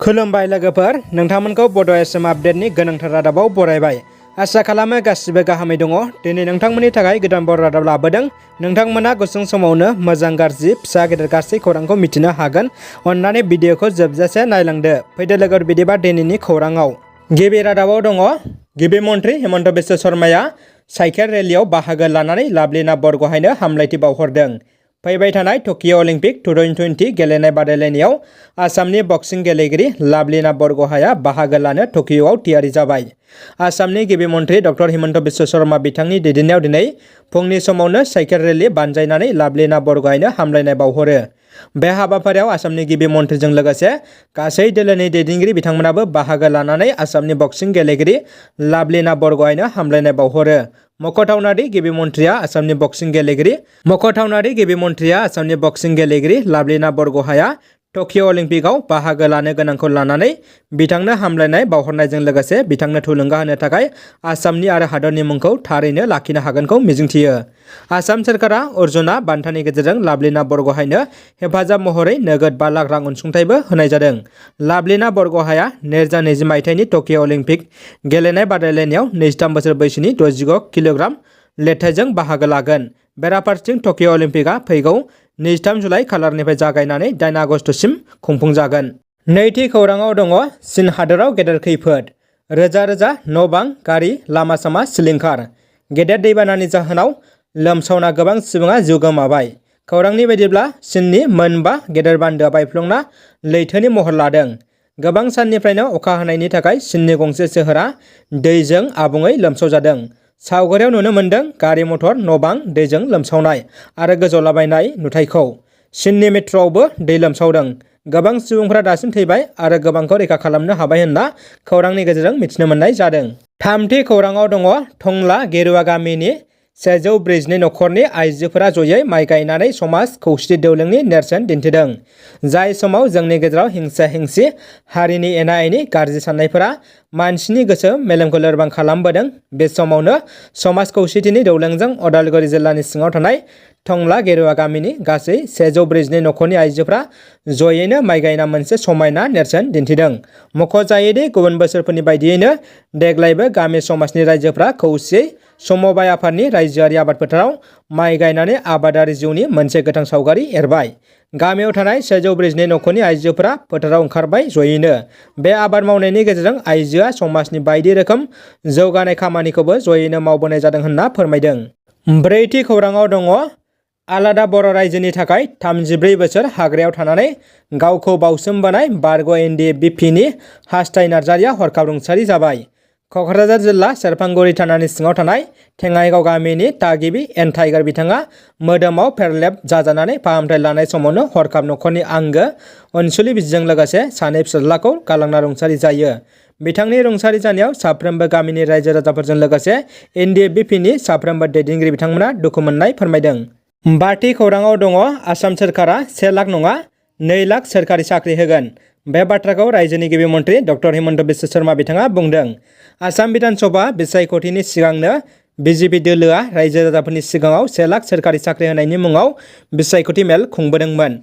खुलुमबाय लोगोफोर, नोंथांमोनखौ बड' एसएम आपडेटनि गोनांथार रादाबाव बरायबाय। आसा खालामो गासिबो गाहामै दङ। दिनै नोंथांमोननि थाखाय गोदान बर' रादाब लाबोदों। नोंथांमोना गुसुं समावनो मोजां गाज्रि फिसा गेदेर गासै खौरांखौ मिथिनो हागोन। अन्नानै भिडिअखौ जोबजासे नायलांदो। फैदो लोगोफोर, बिदिबा दिनैनि खौराङाव गिबि रादाबाव दङ। गिबि मन्थ्रि हेमन्त बिश्व शर्माया साइकेल रेलियाव बाहागो लानानै लाभलिना बरग'हायनो हामलायथि बावहरदों। फैबाय थानाय टकिय' अलिम्पिक 2020 गेलेनाय बादायलायनायाव आसामनि बक्सिं गेलेगिरि लाभलिना बरग'हाया बाहागो लानो टकिय'आव थियारि जाबाय। आसामनि गिबि मन्थ्रि डक्टर हिमन्त बिश्व शर्मा बिथांनि दैदेननायाव दिनै फुंनि समावनो साइकेल रेलि बानजायनानै लाभलिना बरग'हायनो हामलायनाय बावहरो। बे हाबाफारियाव आसामनि गिबि मन्थ्रिजों लोगोसे गासै दोलोनि दैदेनगिरि बिथांमोनाबो बाहागो लानानै आसामनि बक्सिं गेलेगिरि लाभलिना बरग'हायनो हामलायनाय बावहरो। मख'थावनादि गिबि मन्थ्रिया आसामनि बक्सिं गेलेगिरि लाभलिना बरग'हाया टकिय' अलिम्पिकआव बाहागो लानो गोनांखौ लानानै बिथांनो हामलायनाय बावहरनायजों लोगोसे बिथांनो थुलुंगा होनो थाखाय आसामनि आरो हादरनि मुंखौ थारैनो लाखिनो हागोनखौ मिजिंथियो। आसाम सोरखारा अर्जुना बान्थानि गेजेरजों लाभलिना बरग'हायनो हेफाजाब महरै नोगोद 5 लाख रां अनसुंथाइबो होनाय जादों। लाभलिना बरग'हाया 2020 मायथाइनि टकिय' अलिम्पिक गेलेनाय बादायलायनायाव 23 बोसोर बैसोनि 65 किल'ग्राम लिरथायजों बाहागो लागोन। बेराफारसेथिं टकिय' अलिम्पिकआ फैगौ 23 जुलाइ खालारनिफ्राय जागायनानै 8 आगस्तसिम खुंफुंजागोन। नैथि खौराङाव दङ। चीन हादोराव गेदेर खैफोद, रोजा रोजा न' बां, गारि, लामा सामा सिलिंखार। गेदेर दैबानानि जाहोनाव लोमसावना गोबां सुबुङा जिउ गोमाबाय। खौरांनि बायदिब्ला चीननि मोनबा गेदेर बान्दोआ बायफ्लंना लैथोनि महर लादों। गोबां साननिफ्रायनो अखा हानायनि थाखाय चीननि गंसे सोहोरा दैजों आबुङै लोमसावजादों। सावगारियाव नुनो मोन्दों गारि मटर, न' बां दैजों लोमसावनाय आरो गोजौलाबायनाय नुथायखौ। चीननि मेट्र'आवबो दै लोमसावदों। गोबां सुबुंफोरा दासिम थैबाय आरो गोबांखौ रैखा खालामनो हाबाय होनना खौरांनि गेजेरजों मिथिनो मोननाय जादों। थामथि खौराङाव दङ। टंला गेरुवा गामिनि 142 नखरनि आइजोफोरा जयै माइ गायनानै समाज खौसेथि दौलेंनि नेरसोन दिन्थिदों। जाय समाव जोंनि गेजेराव हिंसा हिंसि, हारिनि एना एनि गाज्रि साननायफोरा मानसिनि गोसो मेलेमखौ लोरबां खालामबोदों, बे समावनो समाज खौसेथिनि दौलेंजों अदालगुरि जिल्लानि सिङाव थानाय टंला गेरुवा गामिनि गासै 142 नखरनि आइजोफोरा जयैनो माइ गायना मोनसे समायना नेरसोन दिन्थिदों। मख'जायोदि गुबुन बोसोरफोरनि बायदियैनो देग्लायबो गामि समाजनि रायजोफ्रा खौसेयै समबाय आफादनि रायजोआरि आबाद फोथाराव माइ गायनानै आबादारि जिउनि मोनसे गोथां सावगारि एरबाय। गामियाव थानाय 142 नखरनि आइजोफोरा फोथाराव ओंखारबाय जयैनो। बे आबाद मावनायनि गेजेरजों आइजोआ समाजनि बायदि रोखोम जौगानाय खामानिखौबो जयैनो मावबोनाय जादों होनना फोरमायदों। ब्रैथि खौराङाव दङ। आलादा बर' रायजोनि थाखाय 34 बोसोर हाग्रायाव थानानै गावखौ बावसोमबोनाय बारग' NDFBPनि हास्थाय नार्जारिया हरखाब रुंसारि जाबाय। क'क्राझार जिल्ला सेरफांगुरि थानानि सिङाव थानाय थेङाइगाव गामिनि थागिबि एन टाइगार बिथाङा मोदोमाव फेरलेब जाजानानै फाहामथाय लानाय समावनो हरखाब नखरनि आंगो अनसुलि बिसिजों लोगोसे सानै फिसाज्लाखौ गालांना रुंसारि जायो। बिथांनि रुंसारि जानायाव साफ्रोमबो गामिनि रायजो राजाफोरजों लोगोसे NDFBPनि साफ्रोमबो दैदेनगिरि बिथांमोना दुखु मोननाय फोरमायदों। बाथि खौराङाव दङ। आसाम सोरखारा 1 लाख नङा 2 लाख सोरखारि साख्रि होगोन। बे बाथ्राखौ रायजोनि गिबि मन्थ्रि डक्टर हिमन्त बिश्व शर्मा बिथाङा बुंदों। आसाम बिधानसभा बिसायख'थिनि सिगांनो BJP दोलोआ रायजो राजाफोरनि सिगाङाव 1 लाख सोरखारि साख्रि होनायनि मुङाव बिसायख'थि मेल खुंबोदोंमोन।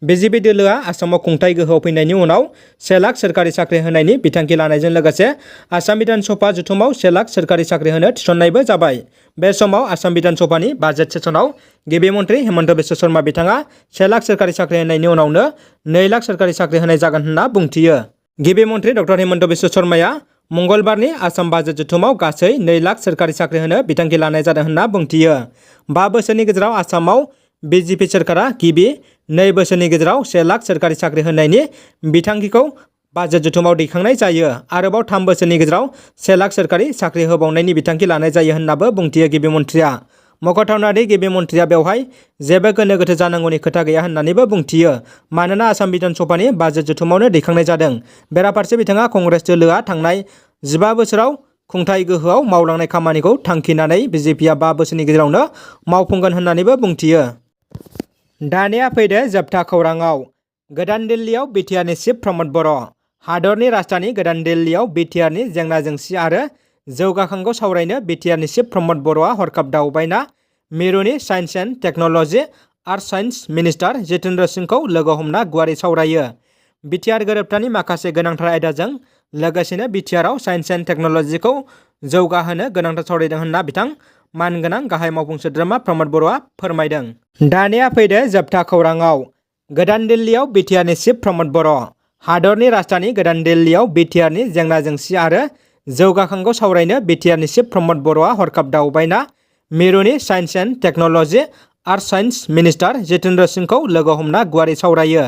BJP दोलोआ आसामाव खुंथाय गोहोआव फैनायनि उनाव 1 लाख सोरखारि साख्रि होनायनि बिथांखि लानायजों लोगोसे आसाम बिधानसभा जथुमाव 1 लाख सोरखारि साख्रि होनो थिसननायबो जाबाय। बे समाव आसाम बिधानसभानि बाजेट सेसनाव गिबि मन्थ्रि हेमन्त बिश्व शर्मा बिथाङा 1 लाख सोरखारि साख्रि होनायनि उनावनो 2 लाख सोरखारि साख्रि होनाय जागोन होनना बुंथियो। गिबि मन्थ्रि डक्टर हिमन्त बिश्व शर्माया मंगलबारनि आसाम बाजेट जथुमाव गासै 2 लाख सोरखारि साख्रि होनो बिथांखि लानाय जादों होनना बुंथियो। 5 बोसोरनि गेजेराव आसामाव BJP सोरखारा गिबि 2 बोसोरनि गेजेराव 1 लाख सोरखारि साख्रि होनायनि बिथांखिखौ बाजेट जथुमाव दैखांनाय जायो। आरोबाव 3 बोसोरनि गेजेराव 1 लाख सोरखारि साख्रि होबावनायनि बिथांखि लानाय जायो होननाबो बुंथियो गिबि मन्थ्रिया। मख'थावनादि गिबि मन्थ्रिया बेवहाय जेबो गोनो गोथो जानांगौनि खोथा गैया होननानैबो बुंथियो, मानोना आसाम बिधानसभानि बाजेट जथुमावनो दैखांनाय जादों। बेराफारसे बिथाङा कंग्रेस दोलोआ थांनाय 15 बोसोराव खुंथाय गोहोआव मावलांनाय खामानिखौ थांखिनानै BJPआ 5 बोसोरनि गेजेरावनो मावफुंगोन होननानैबो बुंथियो। दानिया फैदो जोबथा खौराङाव। गोदान दिल्लीयाव BTRनि चिफ प्रमद बर'। हादरनि राजधानि गोदान दिल्लीयाव BTRनि जेंना जेंसि आरो जौगाखांखौ सावरायनो BTRनि चिफ प्रमद बर'आ हरखाब दावबायना मिरुनि science and technology earth science minister Jitendra सिंहखौ लोगो हमना गुवारै सावरायो। बिटिआर गोरोबथानि माखासे गोनांथार आयदाजों लोगोसेनो बिटिआरआव साइन्स एन्ड टेक्न'लजिखौ जौगाहोनो गोनांथार सावरायदों होनना बिथां मानगोनां गाहाय मावफुं सोद्रोमा प्रमद बर'आ फोरमायदों। दानिया फैदो जोबथा खौराङाव। गोदान दिल्लीयाव बिटिआरनि चिफ प्रमद बर'। हादरनि राजधानी गोदान दिल्लीयाव बिटिआरनि जेंना जेंसि आरो जौगाखांखौ सावरायनो बिटिआरनि चिफ प्रमद बर'आ हरखाब दावबायना मिरुनि science and technology earth science minister Jitendra सिंहखौ लोगो हमना गुवारै सावरायो।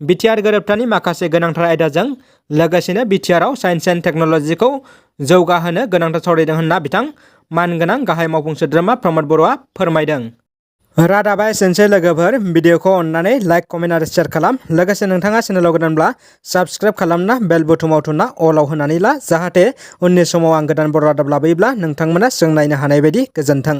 बिटिआर गोरोबथानि माखासे गोनांथार आयदाजों लोगोसेनो बिटिआरआव साइन्स एन्ड टेक्न'लजिखौ जौगाहोनो गोनांथार सावरायदों होनना बिथां मानगोनां गाहाय मावफुं सोद्रोमा प्रमद बर'आ फोरमायदों। रादाबा एसेनोसै लोगोफोर, भिडिअखौ अननानै लाइक, कमेन्ट आरो शेयार खालाम। लोगोसे नोंथाङा चेनेलाव गोदानब्ला साबस्क्राइब खालामना बेल बुथुमाव थुना अलाव होनानै ला, जाहाथे उननि समाव आं गोदान बर' रादाब लाबोयोब्ला नोंथांमोना जों नायनो हानाय बायदि। गोजोन्थों।